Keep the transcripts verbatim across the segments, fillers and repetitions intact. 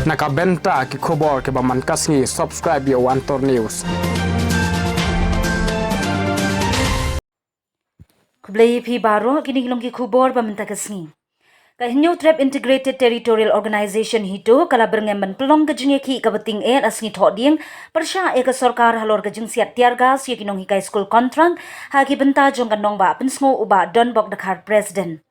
Na ka bynta ki khubor kiba man ka sngi, subscribe ïa u Antor News. Khublei phi baroh, kine ki long ki khubor ba mynta ka sngi. Ka Hynñiewtrep Integrated Territorial Organization HITO ka la byrngem ban pynlong ka jingïakhih kaba tyngeh ha sngi Thohdieng pyrshah ïa ka sorkar halor ka jingsiat tear gas ïa ki nonghikai skul kontrak ha ki bynta jong ka nongbah pynsngew u Bah Donbok Dkhar, President.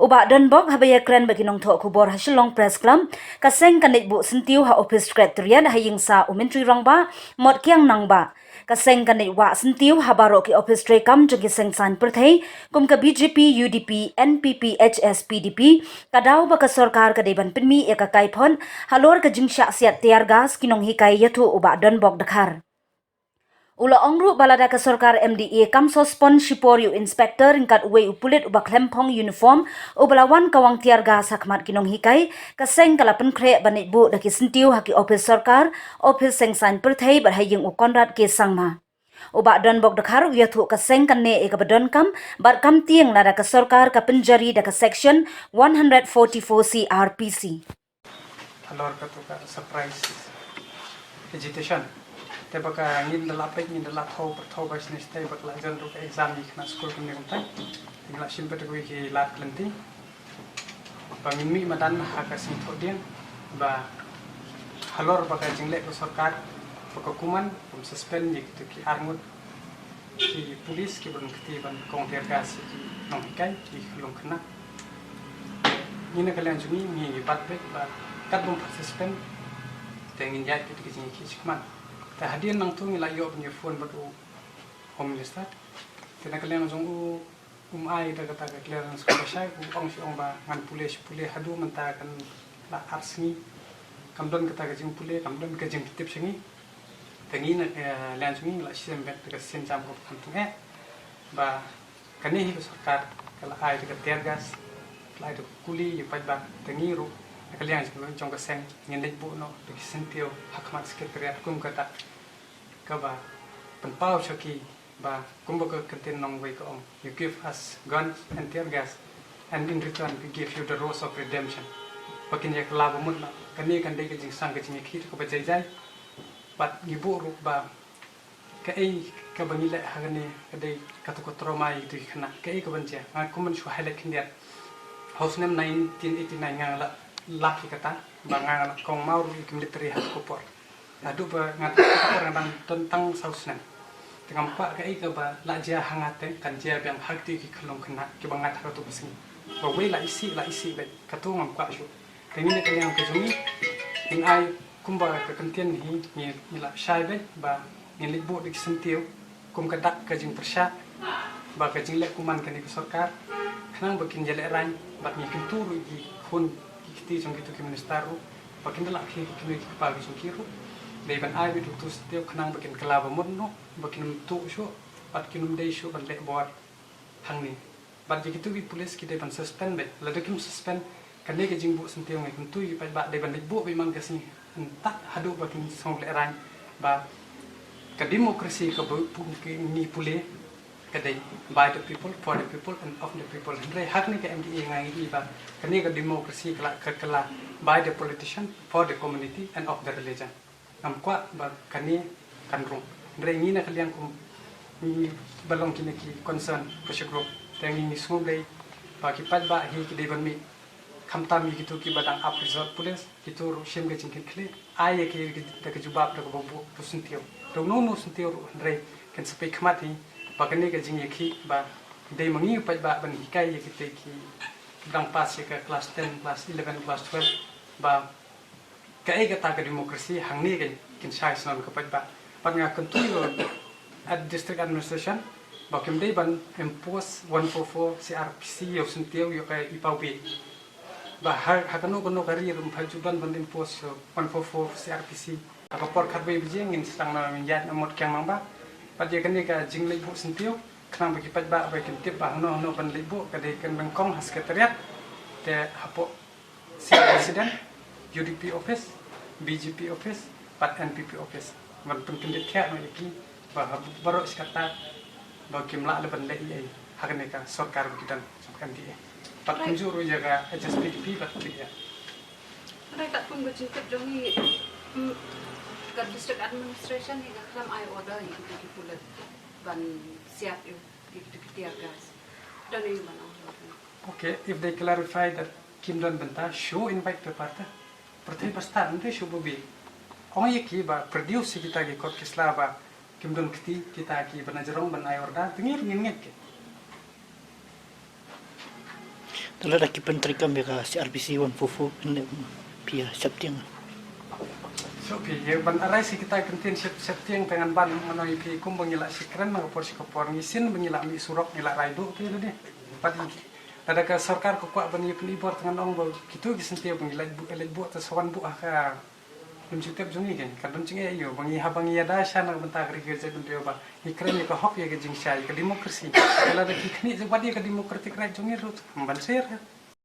U Bah Donbok haba ïakren bad ki nongthoh khubor ha Shillong Press Club, ka seng kan leit buh syntiew ha ophis Secretariat ha ïing sa u Myntri Rangbah Motkiang Nangbah. Ka seng kan leit wah syntiew ha baroh ki ophis treikam jong ki seng saiñ pyrthei kum ka BJP, UDP, NPP, HS, PDP, ka daw ba ka sorkar ka dei ban pynmih ïa ka kaiphod halor ka jingshah siat tear gas ki nonghikai, ïathuh u Bah Donbok Dkhar. U la ong ruh ba lada ka sorkar MDA kam suspend shipor ïa u inspector ryngkat uwei u pulit uba khlem phong uniform uba la wan kawang tear gas ha khmat ki nonghikai, ka seng ka la pynkhreh ban leit buh da ki syntiew ha ki ophis sorkar, ophis seng saiñ pyrthei bad ha ïing u Conrad K Sangma. U Bah Donbok Dkhar u ïathuh ka seng kan neh ïa kaba donkam bad kam tieng lada ka sorkar ka pynjari da ka Section one hundred forty-four CrPC. Halor katu ka surprise agitation. Te ba ka ngin da la peit, ngin da la thaw, pyrthaw ba sne stay ba ka la jan ruh ka exam ïa ki khynnah skul kumne kumtai. Ngin la shim pat ki lad kylliang. Ba ngin mih madan ha ka sngi Thohdieng ba halor ba ka jingleh ka sorkar ba ka kuman kum suspend ïa kitu ki arngut ki pulit kiba don kti ban kawang tear gas ïa ki nonghikai ki khyllung khynnah. Ngi na ka liang jong ngi ngi bat beit ba kat bym pat suspend te ngin ïaid beit ki jingïakhih shikmat. Te hadien nangtu ngi la ïoh ban ïa phone bad u Home Minister. Te na ka liang jong u um ai da kata ka clearance kaba shai, u ong shi ong ba ngan pule shi pule haduh mynta kan la ar sngi. Kam don kata ka jingpule, kam don ka jingtip sha ngi. Te ngi na ka liang jong ngi la shem beit da ka sienjam kaba kham tyngeh ba kane hi ka sorkar ka la ai da ka tear gas, ka la ai da ka kuli ïa u paidbah. Te ngi ruh na ka liang jong ka seng ngin leit buh noh da ki syntiew ha khmat Secretariat kum kata kaba pynpaw sha ki ba kumba ka ktien nongwei ka ong, "You give us guns and tear gas, and in return we give you the rose of redemption." Ba kin ïa kylla ba mut na kane kan dei ka jingsang ka jingïakhih kaba jai jai. Bad ngi buh ruh ba kaei kaba ngi leh ha kane ka dei katu ka trauma ïa kitu ki khynnah, kaei kaban jia. Nga kum ban shu highlight khyndiat, ha u snem nineteen eighty-nine nga la lap ïa kata ba nga la kong maw ruh ïa ki military ha ka por. Haduh ba nga tang ka por nga dang don tang saw snem. Te ngam kwah kaei kaba la jia ha nga te kan jia biang ha kti ki khyllung khynnah kiba ngat ha katu ka sngi. Ba wei la isih la isih beit, katu ngam kwah shuh. Te ngi na ka liang ka jong ngi ngin ai kumba ka kyntien hi ngi, ngi la shai beit ba ngin leit buh da ki syntiew kum ka dak ka jingpyrshah ba ka jingleh kuman kane ka sorkar khnang ba kin ïalehrain bad ngi kyntu ruh ïa ki khun ki kti jong kitu ki minister ruh ba kin da lah khie ki kmie ki kpa ki jong ki ruh. Dei ban ai beit utu syntiew khnang ba kin kylla ba mut noh ba kin ym tuh shuh bad kin ym dei shuh ban leh bor hangne. Bad ïa kitu ki pulit ki dei ban suspend beit. Lada kim suspend, kane ka jingbuh syntiew ngi kyntu ïa ki paidbah dei ban leit buh beit man ka sngi. Hynta haduh ba kin sngew lehraiñ ba ka democracy kaba ngi pule ka dei by the people, for the people and of the people. Hynrei ha kane ka MDA nga ïohi ba kane ka democracy ka la, ka, ka la by the politician, for the community and of the religion. Ngam kwah ba kane kan rung. Hynrei ngi na ka liang kum ngi ba long kine ki concern pressure group, te ngi, ngi sngewdei ba ki paidbah hi ki dei ban mih. Khamtam ïa kitu kiba dang ap resort police, kitu ruh shim ka jingkitkhlieh, ai ïa ki da ka jubab da kaba buh utu syntiew. Da uno uno syntiew ruh, hynrei kan sa peit khmat hi ba kane ka jingïakhih ba dei ma ngi u paidbah ban hikai ïa kito ki dang pass ïa ka class ten, class eleven, class twelve ba kaei kata ka democracy hangne kan kin shai shnong ka paidbah. Bad nga kyntu ïa u district administration ba kim dei ban impose one four four CrPC ïa u syntiew ïa ka i paw bih. Ba ha, ha kano kano ka ri ruh ym pat ju don ban impose ïa u one four four CrPC. Ha ka por khatwei baje ngin sdang na ïaid na Motkiang Nangbah. Bad ïa kane ka jingleit buh syntiew khnang ba ki paidbah ba kin tip ba hano hano ban leit buh ka dei ka nyngkong ha secretariat. Te hapoh State President, UDP office, BJP office bad NPP office. Ban pynkyndit thiah noh ïa ki ba ha baroh shi katta ba kim lah leh ban leh ei ei ha kane ka sorkar ba ki don jong ka MDA. Bad kumjuh ruh ïa ka HSPDP bad ki ïa. Katkum ka jingtip jong ngi, mm, ka district administration hi ka khlem ai order ïa kita ki pulit ban siat ïa ki, ki tear gas. Don ïa ban ong. Okay, if they clarify that kim don bynta, shu invite paper te. Pyrthei ba stad ym dei shu ba bieit. Ong ïa ki ba produce ïa kita ki kot ki sla ba kim don kti, kita kiba na jrong ban ai order, te ngi ruh ngin ngeit ki. Te lada ki pyntreikam ïa ka C R P C one four four, phin leh phi ïa shaptieng. So phi ïa ban arai shi kita ki kyntien shap, shaptieng te ngan ban, ngan ong ïa phi kumba ngi la shi kren na ka por shi ka por, ngi sien ba ngi la mih surok, ngi la rai duh phi lade. Bad lada ka sorkar ka kwah ban ïa pynibor te ngan ong ba kito ki syntiew ba ngi leit buh, leit buh te sa wan buh ha ka Ym ju tip jong ngi kein, ka don jingeh ïa u ba ngi, haba ngi ïada sha na ka bynta ka ri ka jaitbynriew ba ngi kren ïa ka hok, ïa ka jingshai, ïa ka democracy. Ka lada ki khmih jingbat ïa ka democratic right jong ngi ruh, ym ban share.